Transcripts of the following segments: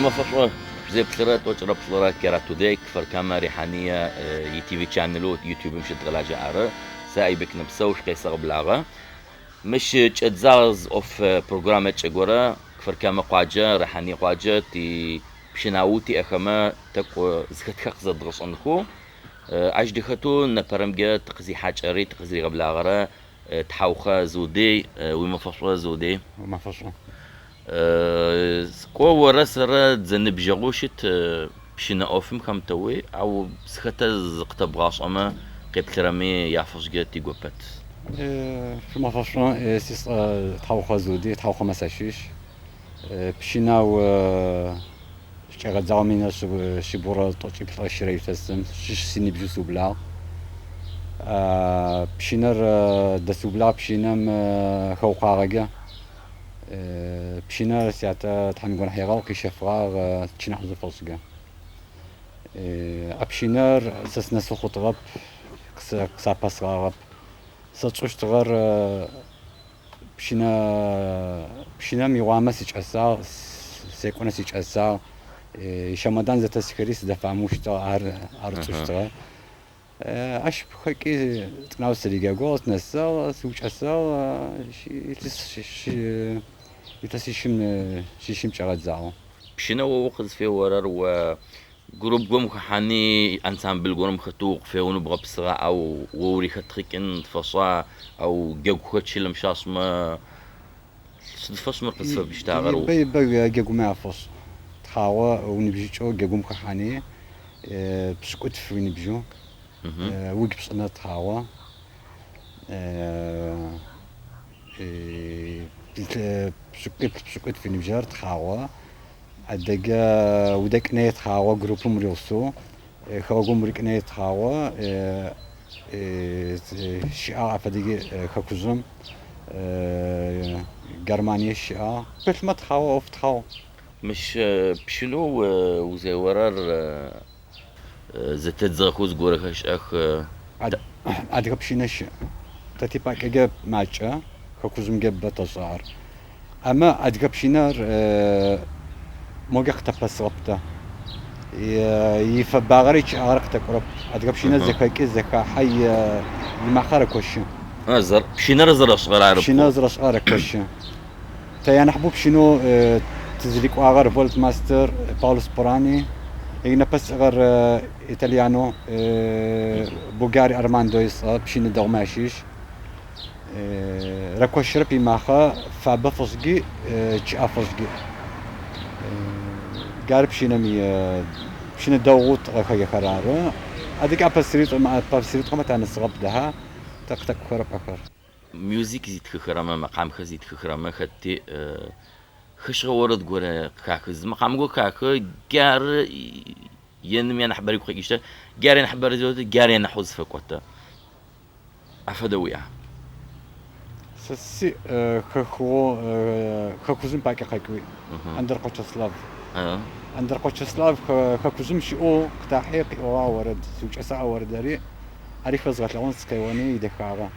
Шъуимэфэ шӏу, шъузеплъырэ тӏокӏырэ плӏырэ Кера Today, Кфар-Камэ Рихьание и ТВ чанелэу Ютубым щыдгъэлажьэ ары. Сэ Айбек Нэпсэу шъукъесэгъэблагъэ. Мыщ кӏэдзагъ зы ӏоф программэ кӏэ горэ, Кфар-Камэ къуаджэ, Рихьание къуаджэ ти пщынаоу тиӏэхэмэ тӏэкӏу зыхэтхэр къызэдгъэшӏэнхэу. Ащ дыхэтэу непэрэмкӏэ тыкъызихьакӏэри тыкъызригъэблагъэрэ Тхьаухъэ Зудей, уимэфэ шӏу, Зудей. Уимэфэ шӏу. Кӏо орэ сэрэ тызэныбджэгъоу щыт пщынэ ӏофым хэмытэуи, ау зыхэтэ зыкъытэбгъашӏэмэ, къеплъырэми яфэшӏкӏэ тигопэт. Шъуимэфэ шӏу, сицӏэ Тхьаухъэ Зудей, Тхьаухъэмэ сащыщ. Пщынау щыкӏэгъэдзагъэу минрэ шъибгъурэ тӏокӏиплӏырэ щырэ илъэсым щыщ синыбжьэу сыублагъ. Пщынэр дэсыублагъ пщынэм хэукъуагъэкӏэ. Пщынэр сятэ Тхьэм игонахь егъэгъу къищэфыгъагъ тшынахьыжъы фэшӏкӏэ. А пщынэр сэ сынэсы хъутыгъэп, къысапэсыгъагъэп. Сэ сшӏыщтыгъэр Пщынэ пщынэм игъуамэ сикӏэсагъ, секӏонэ сикӏэсагъ. Щэмэдан зэтэсхэри сызэфамыу щытыгъ, ар ар тшӏыщтыгъэ. Ащ хэкӏи цӏынау сыриджэгугъ, сынэсыгъ, сыукӏэсыгъ, илъэс илъэсищым щищым кӏэгъэдзагъэу. Пщынэ о укъызфеорэр о Групп горэм ухэхьани, ансамбль горэм хэтэу укъыфеонэу бгъэпсыгъа, ау о урихэт къикӏын фэшӏа, ау джэгухэр чылэм щашӏымэ, сыд фэшӏ мыр къызфэбштагъэр? Ибэ ибэ джэгумэ афэшӏ. Тхъагъо уныбжьыкӏэу джэгум хэхьани, пшӏыкӏутф уиныбжьэу, удж пшӏыныр тхъагъо. Пшӏыкӏуиплӏ пшӏыкӏутф уиныбжьэр тхъагъо. Адыгэ удэкӏынэе тхъагъо группым уригъусэу, хэгъэгум урикӏынэе тхъагъо щыӏагъ афэдиги хэкужъым, Германие щыӏагъ. Пылъмэ тхъагъо, ӏоф тхъагъу. Мыщ пщынэу узеорэр зэтедзыгъэхэу зыгорэхэр щыӏэх. Адыгэ пщынэ щыӏ. Тэ типӏакӏэкӏэ макӏэ, хэкужъымкӏэ бэ тэшӏэ ар. Амэ адыгэ пщынэр мокӏэ къытэпэсыгъэп тэ. Ифэбагъэрэ ичъыӏагъэрэ къытэкӏурэп. Адыгэ пщынэр зэхэкӏы, зэхахьэ, имакъэ рэкощы. Пщынэр зэрэшӏыгъэр ары. Пщынэр зэрэшӏыгъэр рэкощы. Тэ янахьыбэу пщынэу тызрикӏуагъэр Вольтмастер Паулус Пурани, непэ сӏыгъэр итальяно Бугари Армандо ыцӏэ, пщынэ дэгъумэ ащыщ. Рэкощырэп имахъэ, фабэ фэшӏги, чъыӏэ фэшӏги. Джары пщынэм пщынэ дэгъоу тӏыгъэхэр ары. Адыгэ ӏэпэсыритӏумэ танэсыгъэп дахьа, тэ къытэкӏухэрэп ахэр. Мюзик зитхыхэрэмэ, мэкъамэхэр зитхыхэрэмэ хэти хэшгъэ орэд горэ къыхахы. Зы мэкъамэ горэ къыхахы, джары еным янахьыбэр ыгу къэкӏыщтыр, джары янахьыбэр джары янахьэу зыфэкӏотэ. Афэдэ уиӏа? Сэ сиӏ хэхыгъэу хэкужъым пакӏэ къэкӏуи. Андырхъо Чеслав. Андырхъо Чеслав хэкужъым щыӏэу къытахьи къыӏогъагъ орэд. Сыукӏэсагъ а орэдэри. Ари шъозгъэлъэгъун сыкъеони идэхагъэ.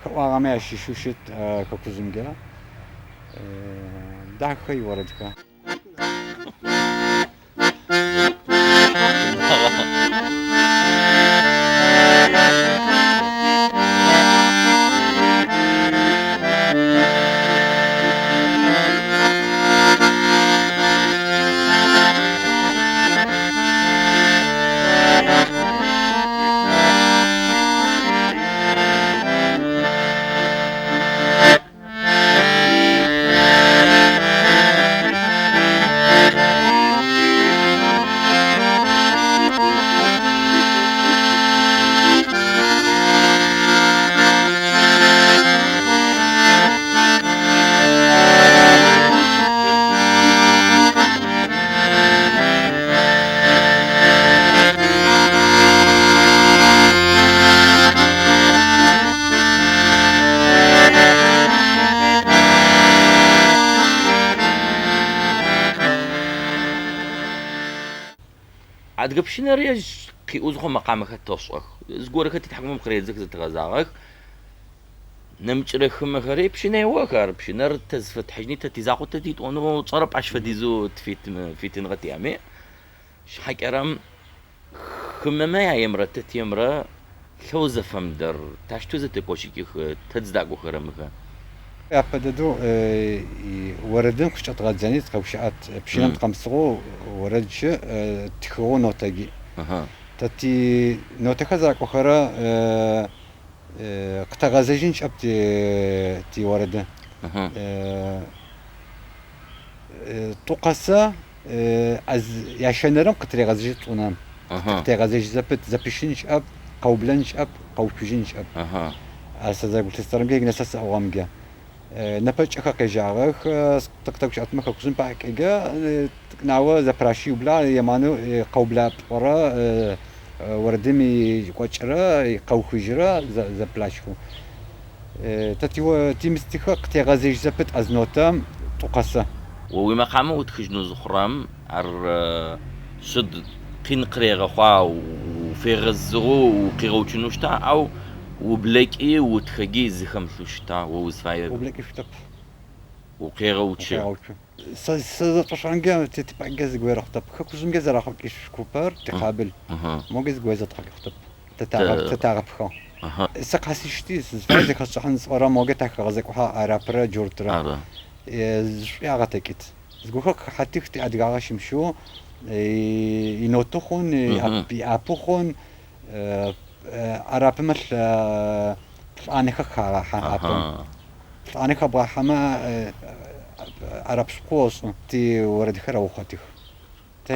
Хэӏуагъэмэ ящыщэу щыт хэкужъымкӏэ. Дахэ иорэдхэр. Адыгэ пщынэр ежь къиӏо зыхъоу мэкъамэхэр тэшӏэх. Зыгорэхэр титхьакӏумэм къыредзэх, зэтыгъэзагъэх. Нэмыкӏырэ хымэхэри пщынэ еох, ар пщынэр тэ зыфэтхьыжьыни тэ тизакъоу тэ титӏонэу тшӏэрэп ащ фэдизэу фитыныгъэ тиӏэми. Шъхьакӏэрэм хымэмэ яемрэ тэ тиемрэ лъэу зэфэмыдэр, тащтэу зэтекӏощыкӏых, тэ тыздакӏохэрэ мыхэр. Апэ дэдэу орэдым къыщыкӏэдгъэдзэни тыкъэгущыӏэт. Пщынэм тыкъэмысыгъэу орэд щыӏ, тхыгъэу нотэги. Тэ ти нотэхэр зэракӏохэрэ къытэгъэзэжьын щыӏэп тиорэды. Тӏу къэсэ ящэнэрэм къытырегъэзэжьы тӏунэм. Къытегъэзэжьы зэпыт, зэпыщын щыӏэп, къэублэн щыӏэп, къэуцужьын щыӏэп. Ар сэ зэрэгулъыстэрэмкӏэ, игнэсэ сӏыгъыгъэмкӏэ. Непэ кӏэхэр къежьагъэх, тыкъытэгущыӏэтмэ хэкужъым пакӏэкӏэ тӏыкӏунауэ зэпыращы иублагъ, еманэу къэублапӏэрэ орэдым икӏокӏырэ къэухыжьырэ зэпыращыхэу. Тэ тимыстыхэр къытегъэзэжь зэпыт азнотэм тӏу къэсэ. О уимэкъамэ утхыжьынэу зыхъурэм, ар шъыд къин къырегъэхъуа, уфегъэзыгъэу укъигъэуцунэу щыта, ау ублэкӏи утхэги зыхэмылъэу щыта, о узфаер? Ублэкӏышъутэп. Укъегъэуцу. Укъегъэуцу. Сэ сызэшӏошӏыгъэмкӏэ типӏэкӏэ зыгорэ хъутэп. Хэкужъымкӏэ зэрахъокӏышъу купэр тикъабыл. Могэ зыгорэ зэтхъокӏы хъутэп. Тэ тагъэпхыгъ. Сэ къэсыщти, сызфаер зэхэсшӏыхьан сӏорэ могэ тахэгъэзэкӏухьэ арапырэ джуртырэ. Зышӏуи агъэтэкӏыт. Зыгохэр къыхьатых тиадыгагъэ щымыщэу, иноты хъун, иӏапэ хъун, арапымэ плӏанэхэр хагъахьэ ӏапэм. Плӏанэ хэбгъахьэмэ арап шъыпкъэу ошӏы. Ти орэдхэр аухъотых. Тэ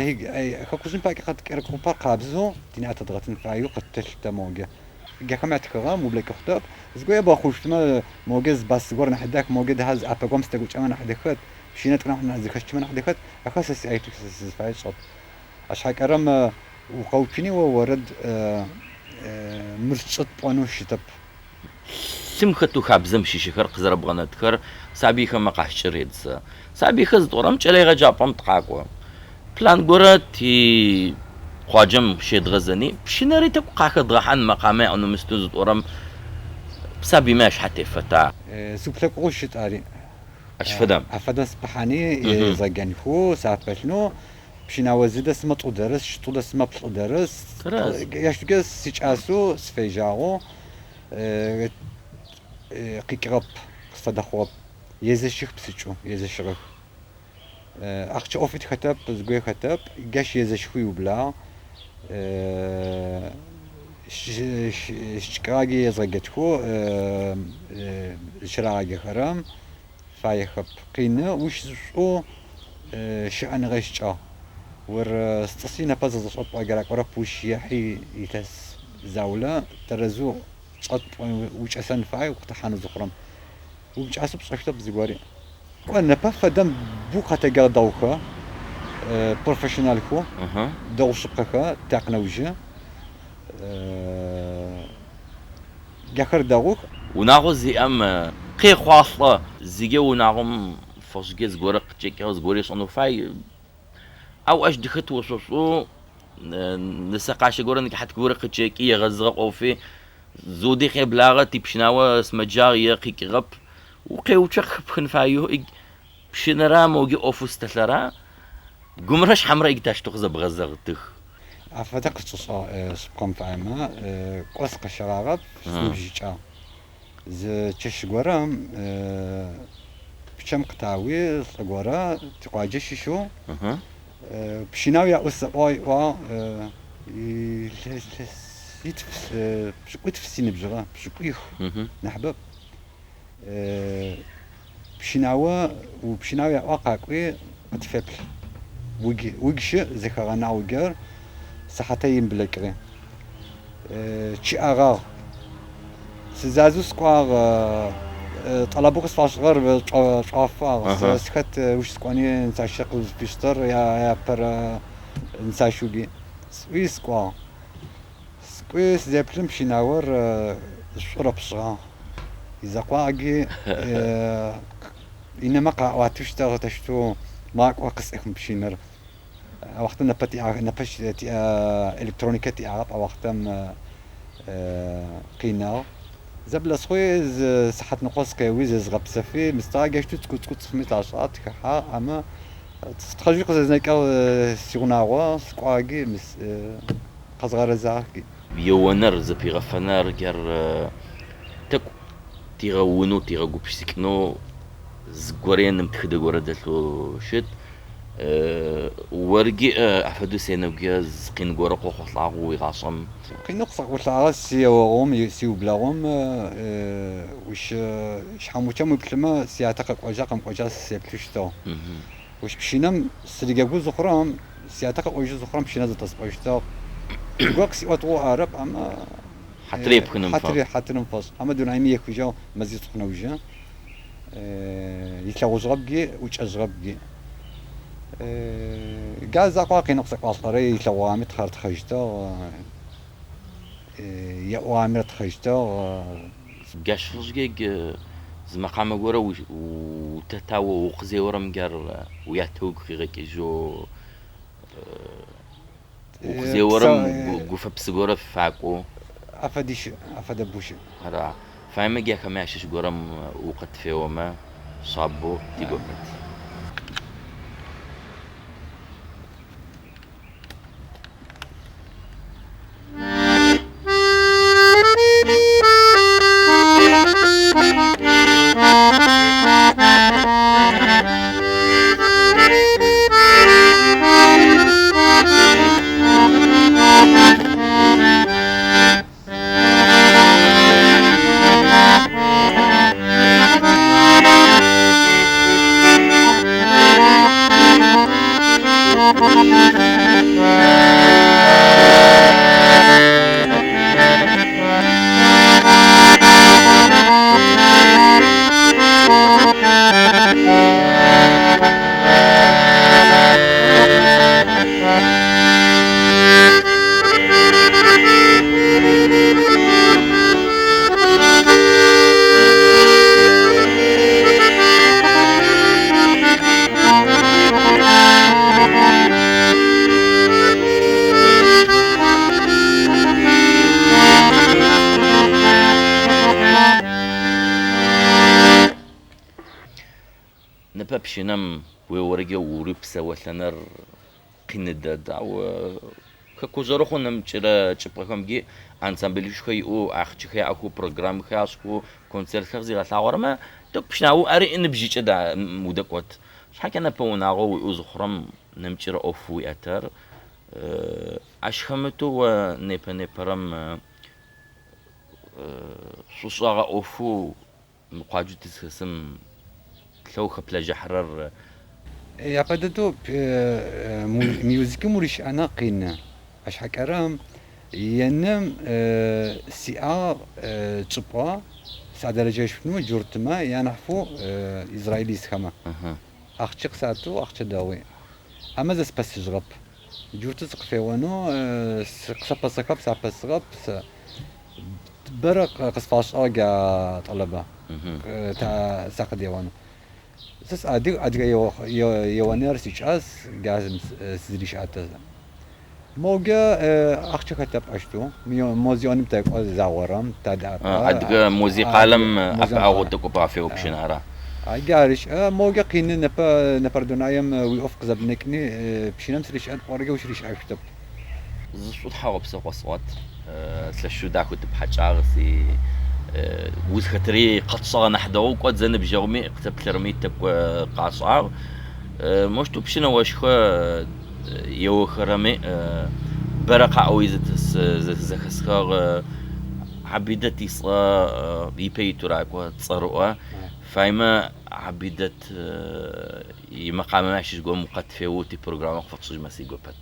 хэкужъым пакӏэ къэткӏэрэ купэр къабзэу тинаӏэ тэдгъэтын фаеу къыттэлъытэ могэ. Джахэм ятхыгъэм ублэкӏы хъутэп. Зыгорэ бгъэхъущтмэ, могэ зы бас зыгор нахь дах, могэ дахэ зы ӏапэ горэм сытэгукӏэмэ нахь дэхэт, пщынэ тӏэкӏу нахь зэхэсчымэ нахь дэхэт. Ахэр сэ сиӏэитых, сэ сызыфаер сшӏэт. А шъхьакӏэрэм укъэуцуни о орэд мыр сшӏыт пӏонэу щытэп. Лъым хэтэу хабзэм щыщыхэр къызэрэбгъэнэтхэр сабыйхэмэ къащкӏыредзэ. Сабыйхэр зытӏорэм кӏэлэегъэджапӏэм тыкъакӏо. План горэ ти къуаджэм щедгъэзэни, пщынэри тӏэкӏу къахэдгъэхьан мэкъамэ яӏэнэу мыстэу зытӏорэм сабыймэ ашъхьэ тефэта. Сыуплъэкӏугъэу щыт ари. Ащ фэдэм. Афэдэм сыпыхьани езгъэджэнхэу, сапэлъынэу, пщынао зы дэсымэ тӏу дэрэс, тӏу дэсымэ плӏы дэрэс. Ящтыкӏэ сикӏасэу сыфежьагъэу къикӏыгъэп, къысфэдэхъугъэп. Езэщых псыкӏэу, езэщыгъэх. Ахъщэ ӏофи тхэтэп, зыгуи хэтэп, джащ езэщхэу иублагъ. Щыкӏагъи езгъэджэтхэу зыщырагъаджэхэрэм фаехэп. Къины ущышӏоу щыӏэныгъэ ищыкӏагъ. Ор сытӏыси непэ зэзгъэшӏэт пӏуагэракӏорэп, ущ ехьи илъэс заулэ тэрэзэу чӏэт укӏэсэн фай укъытэхьанэу зыхъурэм. Уикӏасэу пшӏэщтэп зыгори. Кӏо, непэ фэдэм бу къэтэджагъ дэгъухэ, профессионалхэу, дэгъу шъыпкъэхэ, такъынэужьы. Джахэр дэгъух. Унагъо зиӏэм къехъуалӏэ. Зыгэ унагъом фэшӏкӏэ зыгорэ къыкӏэкӏыгъ, зыгорэ ышӏэнэу фай. Ау ащ дыхэт ошъошӏоу нысэ къащэ горэ ныкӏыхьат горэ къыкӏэкӏи, егъэзыгъэ ӏофи Зуди къеблагъэ, типщынао сымэджагъ е къикӏыгъэп. Укъеуцо къыхэпхын фаеу пщынэра моги ӏофэу стэлъэра? Гумрэ шъхьэмрэ игтащтэу къызэбгъэзэгъытых. Афэдэ къысшӏошӏыгъ шъыпкъэм фаемэ, кӏо сыкъыщэгъагъэп, сыныбжьыкӏагъ. Зы чэщ горэм пчъэм къытауи лӏы горэ тикъуаджэ щыщэу пщынау яӏэу сэӏуагъ, ыӏуагъ илъэситф, пшӏыкӏутф синыбжьыгъэ, пшӏыкӏуих нахьыбэп. Пщынао, пщынау яӏуагъ къакӏуи къытфеплъ. Угу щыӏ, зэхэгъэнагъ угэр, сыхьатэ им блэкӏыгъи. Чъыӏэгъагъ. Сызазэу сыкӏуагъ, тӏалабэу къысфашӏыгъэр чӏафагъ. Сыхэт ущ сыкӏони нысащэ къызфишӏытэр яапэрэ нысащуги. Сӏуи сыкӏуагъ. Сыкӏуи сызеплъым пщынаор шӏурэп шӏыгъагъ. Изэкъуагъи инэмэ къаӏуатэу тэщтэу макӏо къысӏых пщынэр. А уахътэм непэ тиӏагъ, непэ тиӏэ электроникэ тиӏагъэп, а уахътэм къинагъ. Зэблэсхъуи зы сыхьатныкъо сыкъеуи зезгъэпсэфи, мыстагъэ джащтэу цӏыкӏу-цӏыкӏу цӏыфми ташӏа, тыхэхьагъ, амэ тхъэжьи къызэзнэкӏыгъ сиунагъо, сыкӏуагъи къэзгъэрэзагъи. Еоныр, зэпигъэфэныр джар тӏэкӏу тигъэунэу, тигъэгупшысыкӏынэу зыгорэ ным тхыдэ горэ дэлъэу щыт. Оргьи афэдэу сенэгуе зы къин горэ къохъулӏагъэу уигъашӏэм. Къинэу къысэхъулӏагъэр сиеогъум, сиублэгъум ущ шъхьангъупчъэм уиплъымэ сятэ къэкӏожьа къэмыкӏожьа сеплъыщтыгъ. Ущ пщынэм сырыджэгу зыхъурэм, сятэ къэкӏожьы зыхъурэм пщынэ зэтэспӏэщтыгъ. Зыгорэ къысиӏотыгъэу арэп, амэ Хьатыр епхыным хьатыр хьатырым фэшӏ. Амэ дунаими ехыжьыгъ мэзитӏу нэужы. Илъэгъужьыгъэпги, ӏукӏэжьыгъэпги. Джа закъуа къинэу къысэкӏуалӏэрэ илъэгъугъами тхъэр тхъэжьтыгъ, еӏугъами тхъэжьтыгъ. Джащ фэшӏкӏэ зы мэкъамэ горэ утэтау укъызеорэм джар уятэ угу къигъэкӏыжьэу, укъызеорэм гуфэпсы горэ факӏоу. Афэди щыӏ, афэдэ бэу щыӏ. Ара, фаемэ джахэм ащыщ горэм укъытфеомэ, шъабэу тигопэт. Непэ пщынэм уеорэкӏэ урипсэолъэныр къины дэд, ау хэкужъэрыхъу нэмыкӏырэ чӏыпӏэхэмкӏи ансамблышхо иӏэу, ахъчэхэр яӏэхэу, программэхэр ашӏхэу, концертхэр зигъэлъагъорэмэ, тӏэкӏу пщынау ари ныбжьыкӏэ да удэкӏот. Шъхьакӏэ непэ унагъо уиӏэу зыхъурэм нэмыкӏырэ ӏоф уиӏэтэр. Ащ хэмытэу о непэ-непэрэм шӏушӏэгъэ ӏофэу мы къуаджэу тызхэсым лъэу хэплъэжьыхьэрэр. Япэ дэдэу мюзикым урищыӏэныр къины. Ащ хьакӏэрэм еным сиӏагъ чӏыпӏэ садэлэжьэшъунэу джуртмэ янахьфэу израилистхэмэ. Ахъчэ къысатэу, ахъчэ дэгъуи. Амэ зэспэсыжьыгъэп. Джурты сыкъыфеонэу къысэпэсыхэп, сапэсыгъэп. Бэрэ къысфашӏыгъ джа тӏэлэбэ сакъыдеонэу. Сэ сыадыг, адыгэ еоныр сикӏас, джа сызырищыӏэтэзэ. Могэ ахъчэ хэтэп ащтэу, музеоным тэкӏо загъорэм, тадэӏэпыӏэ. Адыгэ музей къалэм ӏэпыӏэгъу тӏэкӏу къафеупщын ара? Джары щыӏэ. Могэ къины непэ непэрэ дунаим уиӏоф къызэбнэкӏыни пщынэм сырищыӏэн пӏорэкӏэ ущырищыӏэщтэп. Зы шӏу тхьагъэпсэу къэсӏуат. Лъэшэу дахэу тыпхьакӏагъ си узхэтри къэтшӏэгъэ нахь дэгъоу кӏод зэныбджэгъуми къытэплъырэми тӏэкӏу къашӏагъ. Мощтэу пщынэошхо еохэрэми бэрэ къаӏоуи зэхэсхыгъ. Абидэт ицӏэ ипэ итэу ракӏо, цӏэрыӏо. Фаемэ Абидэт имэкъамэмэ ащыщ горэм укъэтфеу типрограммэ къыфэтшӏыжьмэ сигопэт.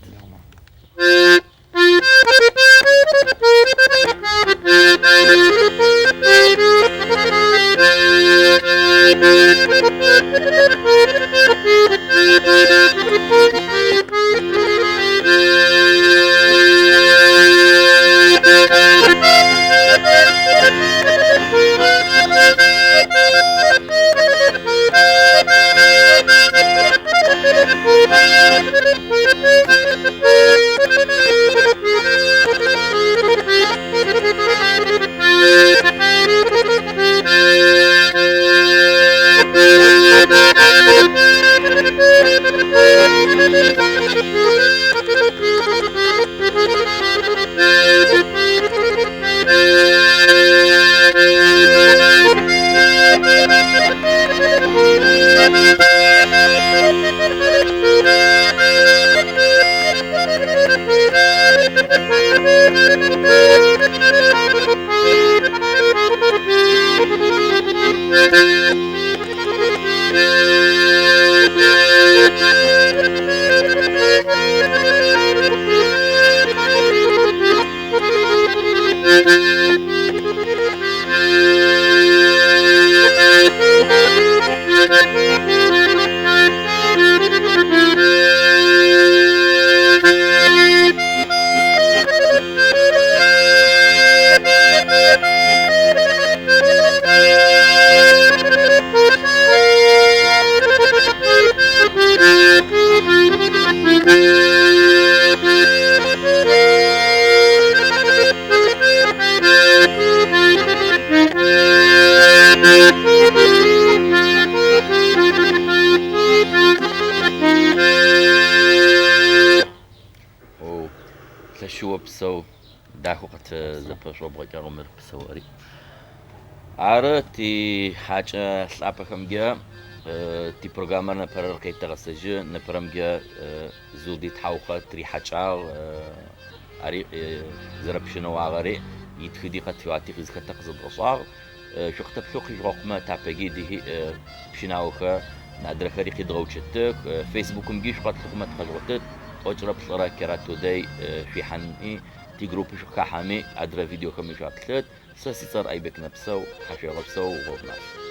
О, лъэшэу опсэу, дахэу къытзэпэшӏобгъэкӏыгъ мыр псэури. Ары тихьакӏэ лӏапэхэмкӏэ типрограммэр непэрэр къетэгъэсэжьы, непэрэмкӏэ Зулди тхьаухъэ тырихьакӏагъ, ари зэрэпщынэуагъэри, итхыди къэтфиӏуати къызхэтэ къызэдгъэшӏагъ. Шъукъытэплъэу къижъугъэхъумэ тапэги дихи пщынаохэр, адрэхэри къидгъэуцутых. Фейсбукымкӏи шъукъэтлъыхъумэ тыкъэжъугъотыт. 43 Кератудей шъуихьанми, тигруппы шъукъыхахьэми, адрэ видеохэми шъуаплъыт. Сэ сицӏэр Айбек Нэпсэу, тхьашъуегъэпсэу, гъогу маф.